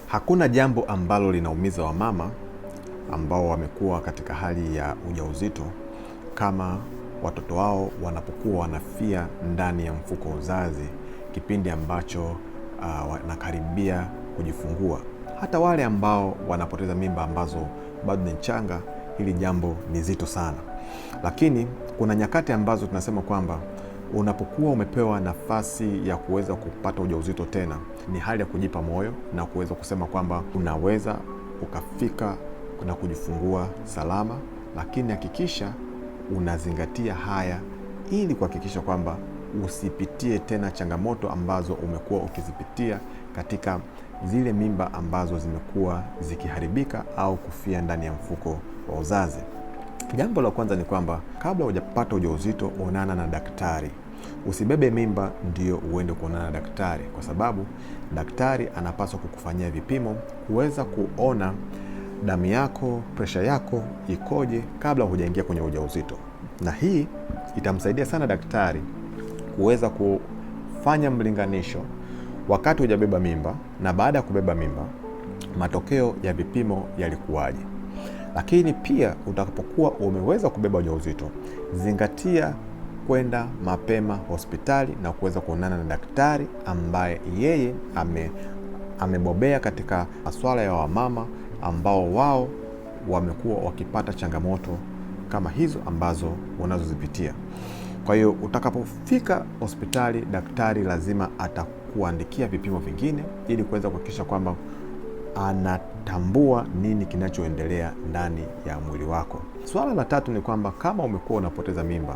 Hakuna jambo ambalo linaumiza wamama ambao wamekuwa katika hali ya ujauzito kama watoto wao wanapokuwa wanafia ndani ya mfuko wa uzazi kipindi ambacho wanakaribia kujifungua. Hata wale ambao wanapoteza mimba ambazo bado ni changa, hili jambo ni zito sana. Lakini kuna nyakati ambazo tunasema kwamba unapokuwa umepewa nafasi ya kuweza kupata ujauzito tena, ni hali ya kujipa moyo na kuweza kusema kwamba unaweza ukafika na kujifungua salama, lakini hakikisha unazingatia haya ili kuhakikisha kwamba usipitie tena changamoto ambazo umekuwa ukizipitia katika zile mimba ambazo zimekuwa zikiharibika au kufia ndani ya mfuko wa uzazi. Jambo la kwanza ni kwamba kabla hujapata ujauzito, onana na daktari. Usibebe mimba ndio uende kuonana na daktari, kwa sababu daktari anapaswa kukufanyia vipimo kuweza kuona damu yako, presha yako ikoje kabla hujaingia kwenye ujauzito, na hii itamsaidia sana daktari kuweza kufanya mlinganisho wakati hujabeba mimba na baada ya kubeba mimba, matokeo ya vipimo yalikuwaje. Lakini pia utakapokuwa umeweza kubeba ujauzito, zingatia kwenda mapema hospitali na kuweza kuonana na daktari ambaye yeye amebobea katika masuala ya wamama ambao wao wamekuwa wakipata changamoto kama hizo ambazo unazozipitia. Kwa hiyo utakapofika hospitali, daktari lazima atakuandikia vipimo vingine ili kuweza kuhakikisha kwamba anatambua nini kinachoendelea ndani ya mwili wako. Swala la tatu ni kwamba kama umekuwa unapoteza mimba,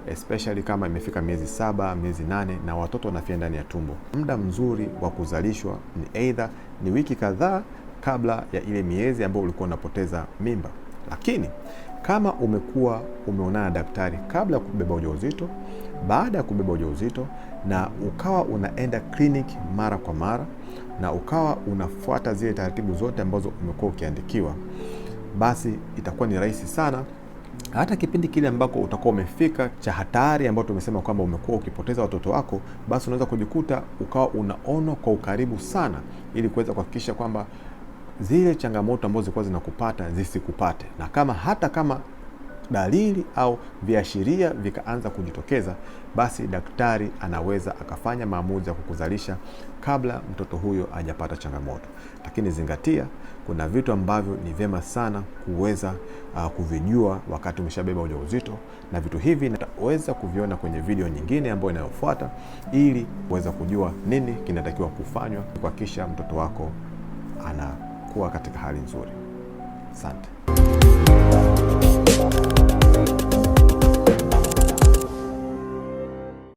especially kama imefika miezi 7, miezi 8 na watoto wanafia ndani ya tumbo, muda mzuri wa kuzalishwa ni either ni wiki kadhaa kabla ya ile miezi ambayo ulikuwa unapoteza mimba. Lakini kama umekuwa umeonana na daktari kabla ya kubeba ujauzito, baada ya kubeba ujauzito, na ukawa unaenda kliniki mara kwa mara na ukawa unafuata zile taratibu zote ambazo umekuwa ukiandikiwa, basi itakuwa ni rahisi sana hata kipindi kile ambako utakuwa umefika cha hatari ambayo tumesema kwamba umekuwa ukipoteza watoto wako, basi unaweza kujikuta ukawa unaonwa kwa ukaribu sana ili kuweza kuhakikisha kwamba zile changamoto ambazo zilikuwa zinakupata zisikupate, na kama hata kama dalili au viashiria vikaanza kujitokeza, basi daktari anaweza akafanya maamuzi ya kukuzalisha kabla mtoto huyo hajapata changamoto. Lakini zingatia, kuna vitu ambavyo ni vyema sana kuweza kuvijua wakati umeshabeba ujauzito, na vitu hivi utaweza kuviona kwenye video nyingine ambayo inayofuata, ili kuweza kujua nini kinatakiwa kufanywa kuhakikisha mtoto wako anakuwa katika hali nzuri. Asante.